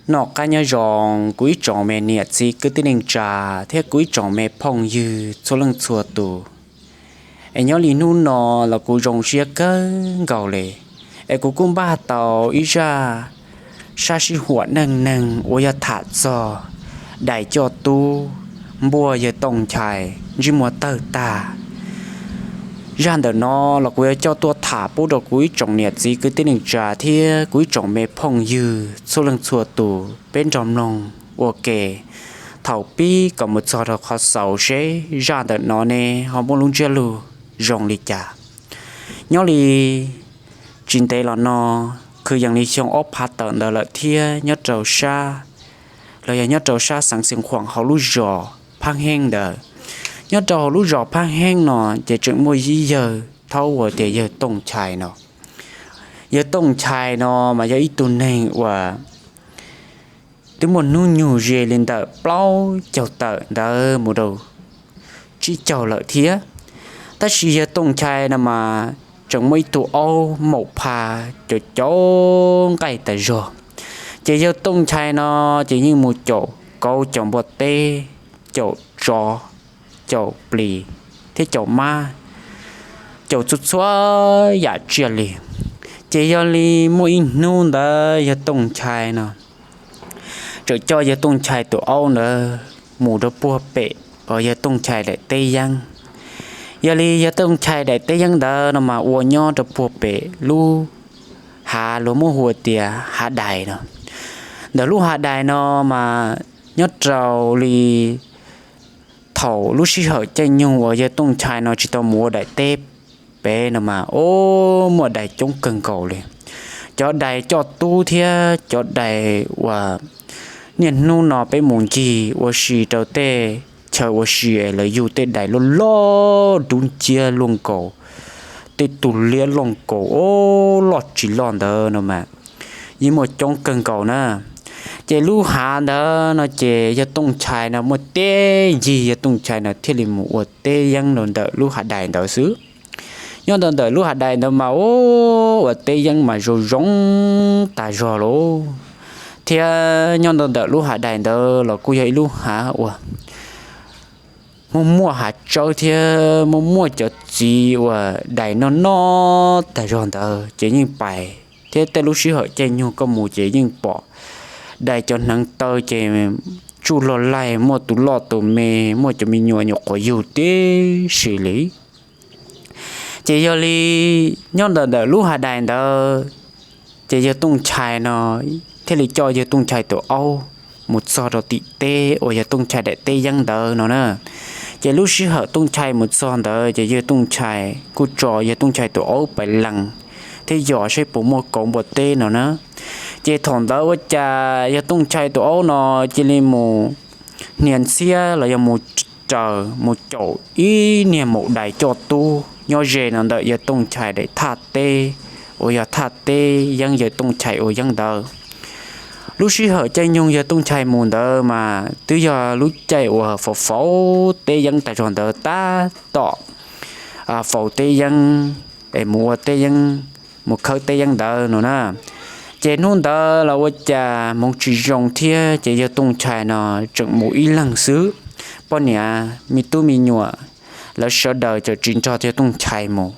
Noj qab nyob zoo kuv ib tsoom me niam txiv kwv tij neej tsa thiab kuv ib tsoom me phooj ywg txhua leej txhua tus. Es nyob li hnub no los kuv zoo siab kawg nkaus li, es kuv kuj npaj tau ib zaj sab sib huam neej neeg uas yog tham txog dais coj tub npuaj yawg Tooj Nchai ntsej muag tawg tag. Zaj ntawm no los kuv yuav coj tuaj tham pub rau kuv ib tsoom niam txiv kwv tij neej tsa thiab kuv ib tsoom me phooj ywg txhua leej txhua tus peb nrog mloog ua ke thaum pib kom mus txog rau qhov xaus seb zaj ntawm no ne ho muaj lub ntsiab lus zoo li cas. Nyob li tsis ntev los no, kwv yees li xyoo ob phav tawm ntawd lawm thiab nyob rau sab, los yog nyob rau sab xeev Xeev Khuam hauv lub zos Phab Heeb ntawd. Nyob rau hauv lub zos Phab Heeb no ces tseem muaj ib yawg thaub uas tias yawg Tooj Nchai no. Yawg Tooj Nchai no mas yog ib tug neeg uas twb muaj hnub nyoog ze li ntawm plaub caug tawm ntawd mus rau tsib caug lawm thiab. Tab sis yawg Tooj Nchai no mas tseem muaj ib tug aub maum pha caum caum nqaij tas zog. Ces yawg Tooj Nchai no ces yeej mus caum kauv caum npua teb, caum tsov, caum plis thiab caum mab, caum txhua txhua yam tsiaj li. Ces yog li muaj ib hnub ntawd yawg Tooj Nchai no txawm coj yawg Tooj Nchai tus aub ntawd mus rau puag pem uas yawg Tooj Nchai daim teb yeeb. Yog li yawg Tooj Nchai daim teb yeeb ntawd no mas ua nyob rau puag pem lub hav luag muab hu tias hav dais no. Ntawm lub hav dais no mas nyob rau li thaum lub sij hawm caij nyoog uas yawg Tooj Nchai no tsis tau mus ua daim teb pem no mas o, muaj dais coob kawg nkaus li. Cov dais coj tub thiab cov dais uas niaj hnub no peb mus ncig ua si rau tej chaw ua si es lawv yug tej dais loj loj dub nciab luaj nkaus tej tug liab luaj nkaus o, loj tsis loj ntawd no mas yeej muaj coob kawg nkaus na. Ces lub hav ntawd no ces yawg Tooj Nchai no muaj teb ncig, yawg Tooj Nchai no thiaj li mus ua teb yeeb rau ntawm lub hav dais ntawd xwb. Nyob rau ntawm lub hav dais ntawd mas o, ua teb yeeb mas zoo zoo tag zog lauj. Thiab nyob rau ntawm lub hav dais ntawd los kuj yog ib lub hav uas muaj muaj hav tsawb thiab muaj muaj cov txiv uas dais noj noj tag zog ntawd ces yeej pais. Thiab tej lub sij hawm caij nyoog koj mus ces yeej pom dais cov hneev taw ces tsuj log laig, muaj tus loj tus me, muaj cov me nyuam nyuam qhuav yug tib si li. Ces yog li nyob ntawm ntawm lub hav dais ntawd, ces yawg Tooj Nchai no thiaj li coj yawg Tooj Nchai tus aub mus txog rau tim teb uas yawg Tooj Nchai daim teb yeeb ntawd no na. Ces lub sij hawm Tooj Nchai mus txog ntawd ces yawg Tooj Nchai kuj tso yawg Tooj Nchai tus aub pais lees thiab yos seb puas muaj kauv npua teb no na. Ces thaum ntawd ua cas yawg Tooj Nchai tus aub no cia li mus hnia ntxhiab los yog mus raws mus caum ib niag maum dais coj tub nyob ze no ntawm yawg Tooj Nchai daim thaj teb uas yog thaj teb yeeb yawg Tooj Nchai ua yeeb ntawd. Lub sij hawm caij nyoog yawg Tooj Nchai mus ntawd mas twb yog lub caij uas faus faus teb yeeb tag zog ntawd tab tom faus teb yeeb es mus ua teb yeeb, mus khawb teb yeeb ntawd no na. Ces hnub ntawd los ua cas hmoov tsis zoo thiab ces yawg Tooj Nchai no tseem mus ib leeg xwb. Poj niam me tub me nyuam lawv sawv daws txawm tsis nrog yawg Tooj Nchai mus.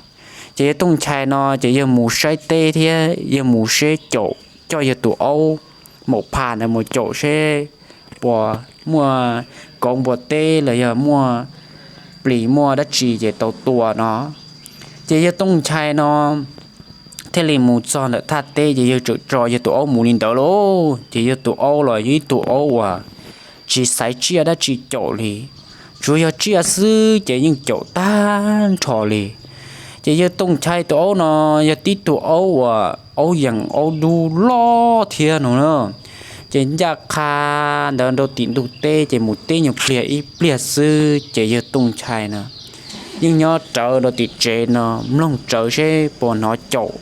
Ces yawg Tooj Nchai no ces yawg mus saib teb thiab yawg mus seb caum, coj yawg tus aub maum pha ntawd mus caum seb puas muaj kauv npua teb los yog muaj plis muaj dab tsi ces tau tua no. Ces yawg Tooj Nchai no thiaj li mus txog ntawm thaj teb ces yawg txawm tso yawg tus aub mus li ntawd lauj. Ces yawg tus aub los yog ib tug aub uas tsis xaiv tsiaj dab tsi caum li, tsuas yog tsiaj xwb ces yeej caum tag nrho li. Ces yawg Tooj Nchai tus aub no yog tib tug aub uas aub yees aub dub loj thiab no na. Ces ncaj qha ntawd rau tim ntug teb ces mus teb nyuag pliag ib pliag xwb ces yawg Tooj Nchai no yeej nyob rawv rau tim tsev no mloog rawv seb puas hnov caum.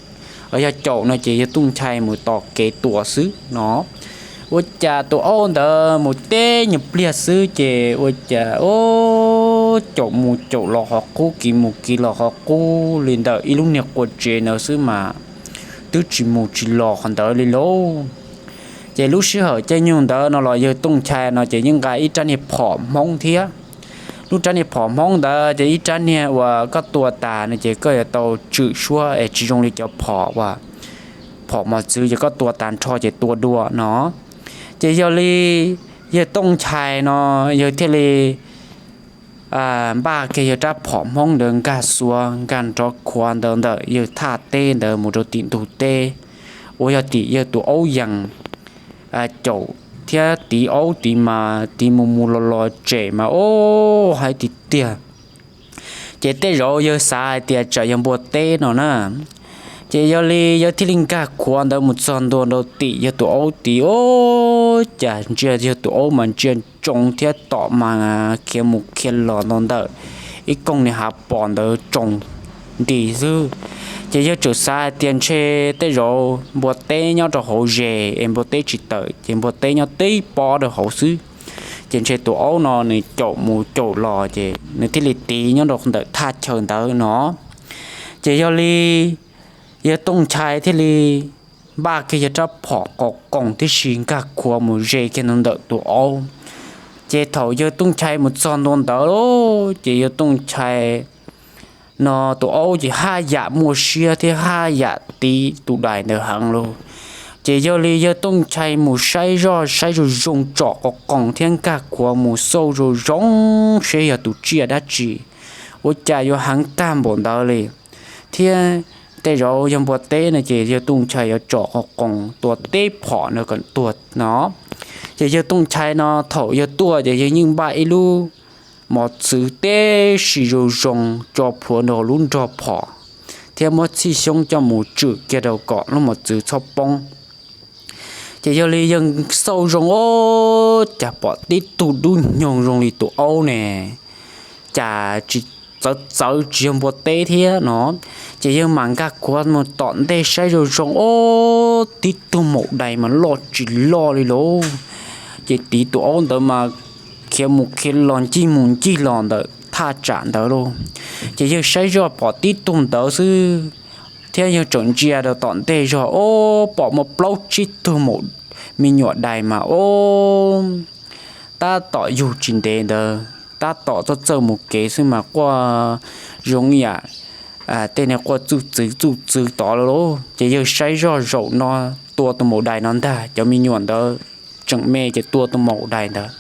Yog caum no ces yawg Tooj Nchai mus tos kev tua xwb no. Ua cas tus aub ntawd mus teb nyuag pliag xwb ces ua cas caum mus caum los qhov qub, kiv mus kiv los qhov qub li ntawm ib lub niag qua tsev ntawd xwb mas twb tsis mus tsis los qhov ntawd li lauj. Ces lub sij hawm caij nyoog ntawd no los yawg Tooj Nchai no ces yeej nqa ib rab niag phom Hmoob thiab. Lub rab niag phom Hmoob ntawd ces ib rab niag uas koj tua tas no ces koj yuav tau tswm suab es tsis zoo li cov phom uas phom mos txwv ces koj tua tag nrho ces tua dua no. Ces yog li yawg Tooj Nchai no yawg thiaj li npaj kiag yawg rab phom Hmoob ntawd nkag xuav nkag nrov khuav ntawd ntawm yawg thaj teb ntawd mus rau tim ntug teb, uas yog tim yawg tus aub yees caum thiab tiv aub tiv mas tiv mus mus los los tsem mas ob hais tiag tiag. Ces tej zaum yawg xav hais tias tsam yog npua teb no na. Ces yog li yawg thiaj li nkag khuav ntawd mus txog ntua rau tim yawg tus aub tiv, ob cas ntsia yawg tus aub mas ntsia tsoo thiab tom mas khiav mus khiav los ntawm ib koog niag hav pos ntawd tsoo nti xwb. Ces yawg txawm xav hais tias ntshe tej zaum npua teb nyob rau hauv zes es npua teb tsis tawm ces npua teb nyob tib pob rau hauv xwb. Ces ntshe tus aub no nws caum mus caum los ces nws thiaj li tiv nyob rau ntawm thaj chaw ntawd no. Ces yog li yawg Tooj Nchai thiaj li npaj kiag yawg rab phom qos qoos tib si nkag khuav mus ze kiag ntawm tus aub. Ces thaum yawg Tooj Nchai mus txog ntua ntawd ces yawg Tooj Nchai no tus aub ces haj yam muaj siab thiab haj yam tiv tus dais ntawd heev lauj. Ces yog li yawg Tooj Nchai mus saib zoj saib zoo zoo tsom qos qoos thiab nkag khuav mus xauj zoo zoo seb yog tus tsiaj dab tsi, ua cas yuav heev tag npaum ntawd li. Thiab tej zaum yog npua teb no ces yawg Tooj Nchai yuav tsom qos qoos tua teb phom no kom tuag no. Ces yawg Tooj Nchai no thaum yawg tuaj ces yawg yeej npaj ib lub mos txwv teb si zoo zoo tso plhuav rau lub nrog phom thiab muab txhij xyoob coj mus tswm kiag rau kom lub mos txwv txhob poob. Ces yog li yawg xauj zoo ob cas pom tib tug dub nyoog zoo li tus aub ne, cas tsis txawv txawv tsis yog npua teb thiab no. Ces yawg mam nkag khuav mus tom ntej saib zoo zoo ob tib tug maum dais mas loj tsis loj li lauj. Ces tiv tus aub ntawd mas khiav mus khiav los ncig mus ncig los ntawm thaj tsam ntawd lauj. Ces yawg saib zoj pom tib tug ntawd xwb, thiab yawg tseem ntsia rau tom ntej zog ob pom muaj plaub tsib tug maum me nyuam dais mas ob tab tom yug tsis ntev ntawd tab tom txawj txawj mus kev xwb mas quaj zoo ib yam tej niag quaj txuj txwv txuj txwv tod lauj. Ces yawg saib zoj zaum no tua tus maum dais no ntag, cov me nyuam ntawd tseem me ces tua tus maum dais ntawd.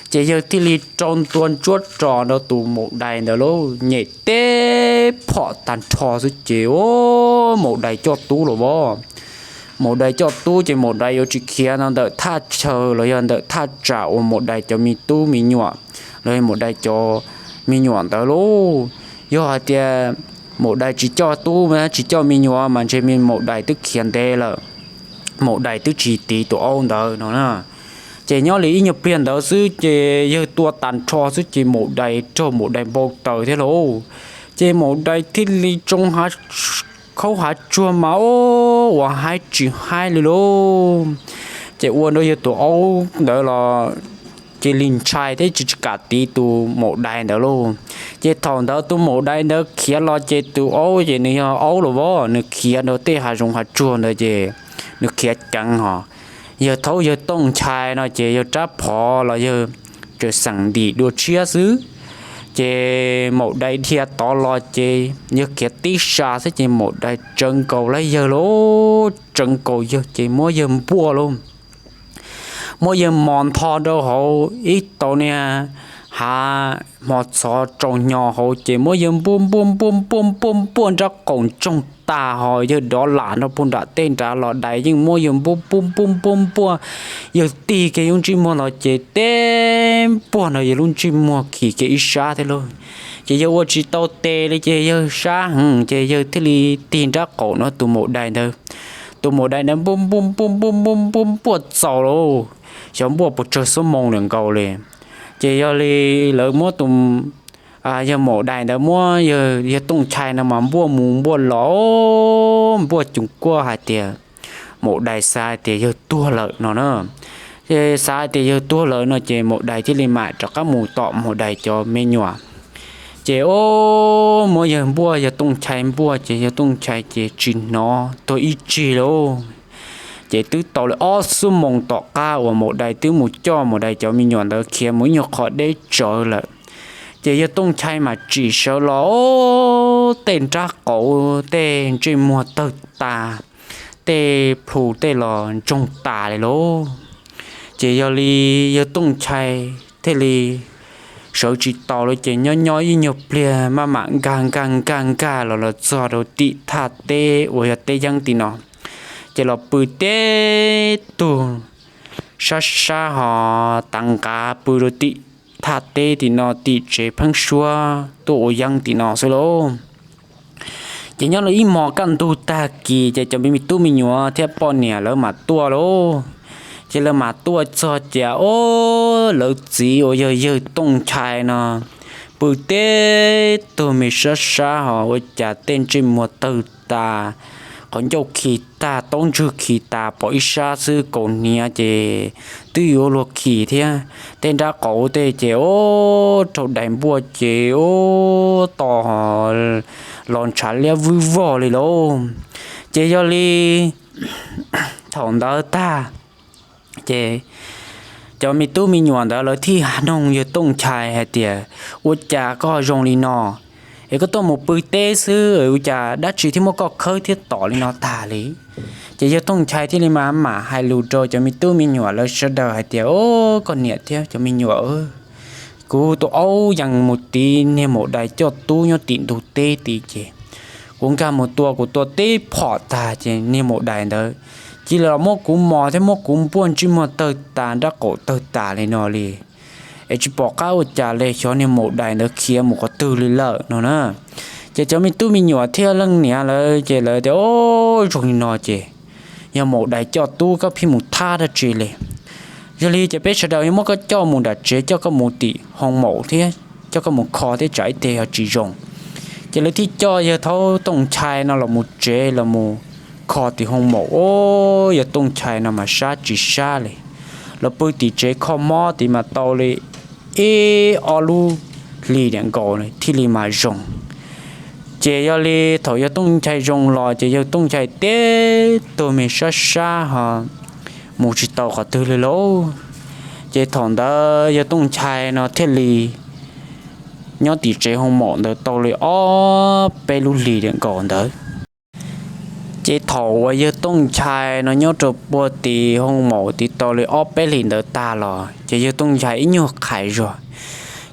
Ces yawg thiaj li rau ntua ntsuab ros rau tus maum dais ntawd lauj, nyem teb phom tag nrho xwb ces maum dais coj tub los as. Maum dais coj tub ces maum dais yuav tsis khiav no ntawm thaj chaw los yog ntawm thaj tsam uas maum dais cov me tub me nyuam los yog maum dais cov me nyuam ntawd lauj. Yog hais tias maum dais tsis coj tub tsis coj me nyuam mas ntshe maum dais twb khiav ntev lawm, maum dais twb tsis tiv tus aub ntawd no na. Ces nyob li ib nyuag pliag ntawd xwb ces yawg tua tag nrho xwb ces maum dais raug maum dais npau taws thiab lauj. Ces maum dais thiaj li tsoo khaub hav tsuag mas ob uas haib tsis haib li lauj. Ces ua rau yawg tus aub ntawd los cia li ntshai thiab tsis kam tiv tus maum dais ntawd lauj. Ces thaum ntawd tus maum dais ntawd khiav los ces tus aub ces nws yog aub los as, nws khiav rau tej hav zoov hav tsuag ntawd ces nws khiav ceev hos. Yawg thaum yawg Tooj Nchai no ces yawg rab phom los yawg tseem xeem ntim dua tshiab xwb. Ces maum dais dhia tod los ces yawg khiav tib sa xwb ces maum dais tsawv nkaus lawm yawg lauj, tsawv nkaus yawg ces muab yawg npuaj lauj. Muab yawg mos ntho rau hauv ib tau niag hav hmo txhov tsaus hnyo hauv ces muab yawg npuaj npuaj npuaj npuaj npuaj npuaj nrab qaum ntsoog tag hos yawg dov lam nrog puag nram tej nrad los dais yeej muab yawg npuaj npuaj npuaj npuaj npuaj. Yawg tig kiag lub ntsej muag los ces teb npuaj nrog yawg lub ntsej muag khi kiag ib sab thiab lauj. Ces yawg ua tsis tau tes li ces yawg sab heev ces yawg thiaj li tig nrab qaum no tus maum dais ntawd. Tus maum dais ntawd npuaj npuaj npuaj npuaj npuaj npuaj npuaj txaus lauj, xyov npuaj puas tsawg xuab moos lawm nkaus li. Ces yog li lawv muab tus, yawg maum dais ntawd muab yawg Tooj Nchai no mas npuaj mus npuaj los npuaj cuag kuaj hais tias maum dais xav hais tias yawg tuag lawm no na. Ces xav hais tias yawg tuag lawm no ces maum dais thiaj li mam rov qab mus tom maum dais cov me nyuam. Ces o, muab yawg npuaj, yawg Tooj Nchai npuaj ces yawg Tooj Nchai ces tsis hnov tuag ib tsig lauj. Ces twb tau li ob xuab moos tom qab uas maum dais twb mus coj maum dais cov me nyuam ntawd khiav mus ib nyuag qho deb tsawv lawm. Ces yawg Tooj Nchai mas tsim sawv los, o, tej nrab qaum tej ntsej muag tawg tas, tej plhu tej los ntsoog tas li lauj. Ces yog li yawg Tooj Nchai thiaj li sawv tsis taus lawm, ces nyob nyob ib nyuag pliag maj mam nkag nkag nkag nkag los los txog rau tim thaj teb uas yog teb yeeb tim no. Ces los pw teb tug sab sab ho tav nqav pw rau tim thaj teb tim no, tim tsev pheeb suab tuaj ua yeeb tim no xwb lauj. Ces nyob li ib hmos kaj ntug tag kis ces cov me tub me nyuam thiab poj niam lawv mam tuaj lauj. Ces lawv mam tuaj txog ces, o, lawv txiv uas yog yawg Tooj Nchai no pw teb tug me sab sab ho ua cas tej ntsej muag tawg tas, qhov ncauj khi tag, taub ntswg khi tas pom ib sab xwb, kaus hniav ces twb yuav luag khi thiab. Tej nrab qaum tej ces, o, raug dais npuaj ces, o, to los ntshav liab vwj vog li lauj. Ces yog li thaum ntawd tag ces cov me tub me nyuam ntawd lawv thiaj noog yawg Tooj Nchai hais tias, ua cas koj zoo li no es koj tuaj mus pw teb xwb, ua cas dab tsi thiaj muab koj khawb thiab tom li no tag li? Ces yawg Tooj Nchai thiaj li mam mam hais lus rau cov me tub me nyuam lawv sawv daws hais tias, o, koj niam thiab cov me nyuam, kuv tus aub yees mus tiv niag maum dais coj tub nyob tim ntug teb tid ces kuv nkag mus tua, kuv tua tib phom tag ces niag maum dais ntawd cia li los muab kuv mos thiab muab kuv npuaj ntsej muag tawg tas, nrab qaum tawg tas li no li. Es tsis pom qab ua cas li, xyov niag maum dais ntawd khiav mus qhov twg li lawm no na. Ces cov me tub me nyuam thiab leej niam lawv ces lawv tias, o, zoo li no ces yog maum dais coj tub, koj pheej mus thab dab tsi li? Yog li ces peb sawv daws yuav muab koj coj mus nram tsev, coj koj mus tim hoo maum thiab coj koj mus kho thiab, tsam ib teg ho tsis zoo. Ces lawv thiaj coj yawg thaub Tooj Nchai no los mus tsev los mus kho tim hoo maum. O, yawg Tooj Nchai no mas sab tsis sab li, los pw tim tsev kho mob tid mas tau li ib ob lub hlis niam nkaus thiaj li mas zoo. Ces yog li thaum yawg Tooj Nchai zoo los ces yawg Tooj Nchai teb tug me sab sab ho mus tsis tau qhov twg li lauj. Ces thaum ntawd yawg Tooj Nchai no thiaj li nyob tim tsev hoo maum ntawd tau li ob peb lub hlis niam nkaus ntawd. Ces thaum uas yawg Tooj Nchai no nyob rau puag tim hoo maum tid tau li ob peb hlis ntawd tag los ces yawg Tooj Nchai ib nyuag qhais zog.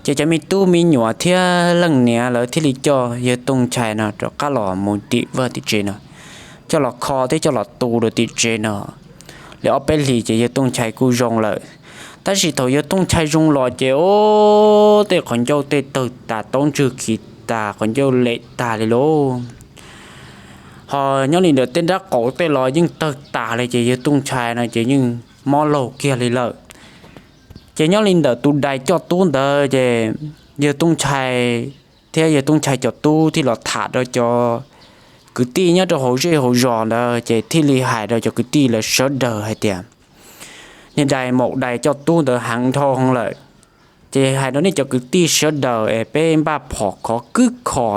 Ces cov me tub me nyuam thiab leej niam lawv thiaj li coj yawg Tooj Nchai no rov qab los mus tim vaj tim tsev no, coj los kho thiab coj los tu rau tim tsev no li ob peb hlis ces yawg Tooj Nchai kuj zoo lawm. Tab sis thaum yawg Tooj Nchai zoo los ces, o, tej qhov ncauj tej tawg tas, taub ntswg khi tas, qhov ncauj lem tag li lauj. Ho nyob li ntawm tej nrab qaum tej los yeej tawg tas li ces yawg Tooj Nchai no ces yeej mob laug kiag li lawm. Ces nyob li ntawm tus dais coj tub ntawd ces yawg Tooj Nchai thiab yawg Tooj Nchai cov tub thiaj los tham rau cov kwv tij nyob rau hauv zej hauv zos ntawd ces thiaj li hais rau cov kwv tij lawv sawv daws hais tias, niag dais maum dais coj tub ntawd heev dhau hwv lawm. Ces hais rau nej cov kwv tij sawv daws es peb npaj phom khov kwb kho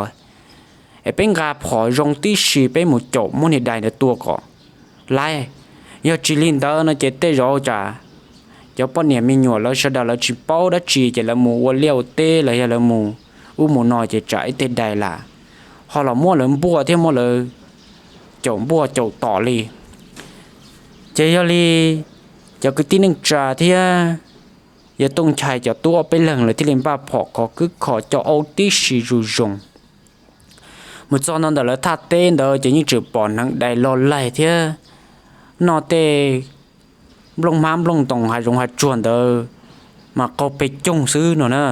es peb nqa phom zoo tib si peb mus caum muab niag dais ntawd tua kom laib. Yog tsis li ntawd no ces tej zaum tsam cov poj niam me nyuam lawv sawv daws lawv tsis paub dab tsi ces lawv mus ua liaj ua teb los yog lawv mus ub mus no ces tsam ib teg dais lam ho los muab lawv npuaj thiab muab lawv caum npuaj caum tom li. Ces yog li cov kwv tij neej tsa thiab yawg Tooj Nchai cov tub ob peb leeg lawv thiaj li npaj phom khov kwb kho coj aub tib si zoo zoo mus txog no ntawm lawv thaj teb ntawd ces yeej tseem pom hneev dais log laig thiab noj tej nplooj hmab nplooj ntoos hav zoov hav tsuag ntawd mas qaug pes coog xwb no na.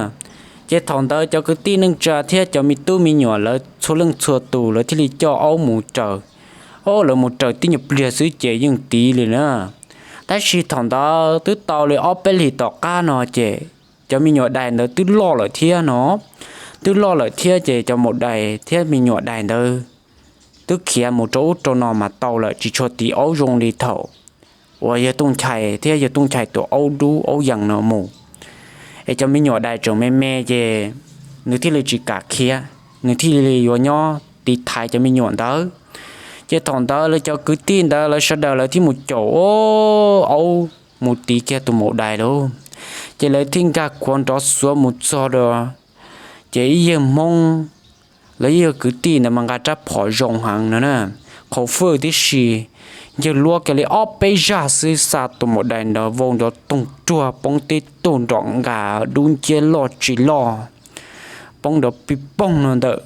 Ces thaum ntawd cov kwv tij neej tsa thiab cov me tub me nyuam lawv txhua leej txhua tus lawv thiaj li coj aub mus raws. Aub lawv mus raws tib nyuag pliag xwb ces yeej tiv li na. Tab sis thaum ntawd twb tau li ob peb hlis tom qab no ces cov me nyuam dais ntawd twb loj lawm thiab no. Twb loj lawm thiab ces cov maum dais thiab me nyuam dais ntawd twb khiav mus rau ub rau no mas tau lawm, tsis tshua tiv aub zoo li thaum uas yawg Tooj Nchai thiab yawg Tooj Nchai tus aub dub aub yees no mus. Es cov me nyuam dais tseem me me ces nws thiaj li tsis kam khiav, nws thiaj li yuav nyob tiv thaiv cov me nyuam ntawd. Ces thaum ntawd lawv cov kwv tij ntawd lawv sawv daws lawv thiaj mus caum aub mus tiv kiag tus maum dais lauj. Ces lawv thiaj nkag khuav nrov xuav mus txog rau, ces ib yawg Hmoob, lawv ib yawg kwv tij ntawd mas nqa rab phom zoo heev no na, qhov fwj tib si, yawg luab kiag li ob peb zaj xwb xa tus maum dais ntawd vau nrov toog ruag poob tib tug nrom nkas dub nciab loj tsis loj, poob nrov pij poog no ntawm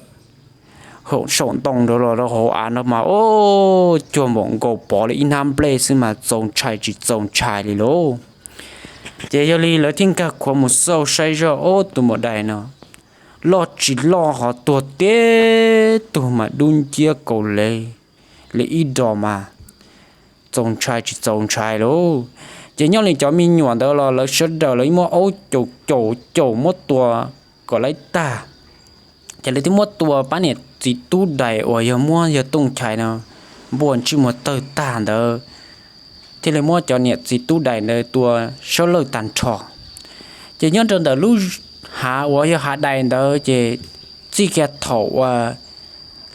saum ntoo nrad los rau hauv av no mas, o, cuag npaum nkaus pov li ib hnab nplej xwb mas txaus ntshai tsis txaus ntshai li lauj. Ces yog li lawv thiaj nkag khuav mus xauj saib zoj, o, tus maum dais no loj tsis loj ho tuag tib tug mas dub nciab kaus lev li ib dos mas txaus ntshai tsis txaus ntshai lauj. Ces nyob li cov me nyuam ntawd los lawv sawv daws lawv muab aub caum caum caum muab tua kom laib tag. Ces lawv thiaj muab tua pab niam txiv tub dais uas yog muab yawg Tooj Chai no npuaj ntsej muag tawg tag ntawd, thiaj li muab cov niam txiv tub dais ntawd tua sawb lawj tag nrho. Ces nyob rau ntawm lub hav uas yog hav dais ntawd ces txij kiag thaum uas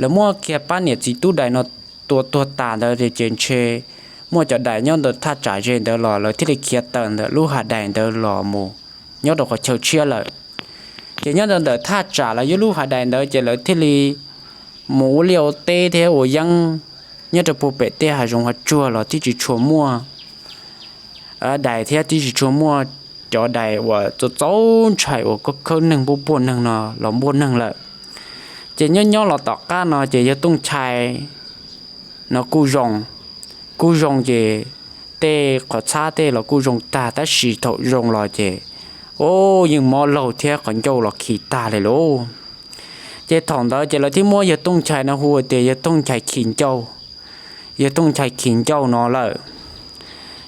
lawv muab kiag pab niam txiv tub dais no tua tuag tas ntawd ces ntshe muaj cov dais nyob ntawm thaj tsam ze ntawd los lawv thiaj li khiav tawm ntawm lub hav dais ntawd los mus nyob rau qhov chaw tshiab lawm. Ces nyob rau ntawm thaj tsam los yog lub hav dais ntawd ces lawv thiaj li mus ua liaj ua teb thiab ua yeeb nyob rau puag pem tej hav zoov hav tsuag los thiaj tsis tshua muaj dais thiab thiaj tsis tshua muaj cov dais uas txaus txaus ntshai uas khawb neeg npuaj npuaj neeg no los npuaj neeg lawm. Ces nyob nyob los tom qab no ces yawg Tooj Chai no kuj zoo, kuj zoo ces tej qhov txhab tej los kuj zoo tag tab sis thaum zoo los ces, o, yeej mob laug thiab qhov ncauj los khi tag li lauj. Ces thaum ntawd ces lawv thiaj muab yawg Tooj Chai no hu tias yawg Tooj Chai khi ncauj, yawg Tooj Chai khi ncauj no lawm.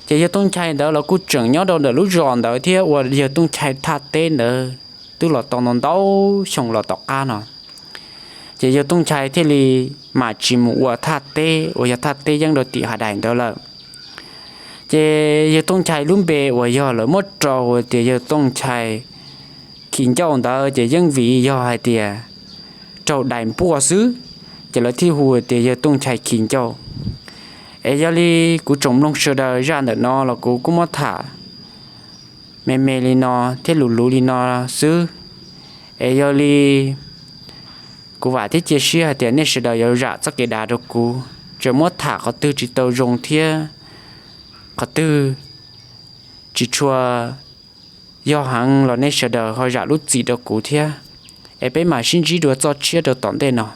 Ces yawg Tooj Chai ntawd los kuj tseem nyob rau ntawm lub zos ntawd thiab ua yawg Tooj Chai thaj teb ntawd twb los tau ntau ntau xyoo los tom qab no. Ces yawg Tooj Chai thiaj li mam tsis mus ua thaj teb uas yog thaj teb yeeb rau tim hav dais ntawd lawm. Ces yawg Tooj Chai lub npe uas yog lawv muab rau tias yawg Tooj Chai khi ncauj ntawd ces yeej vim yog hais tias raug dais npuaj xwb, ces lawv thiaj hu tias yawg Tooj Chai khi ncauj. Es yog li kuv tsoom mloog sawv daws zaj ntawm no los kuv kuj muab tham me me li no thiab luv luv li no xwb. Es yog li kuv vam thiab cia siab hais tias nej sawv daws yuav zam txoj kev dav rau kuv, txawm muab tham qhov twg tsis tau zoo thiab qhov twg tsis tshua yog heev los nej sawv daws ho zam lub txim rau kuv thiab. Es peb mam sib ntsib dua txoj tshiab rau tom ntej no.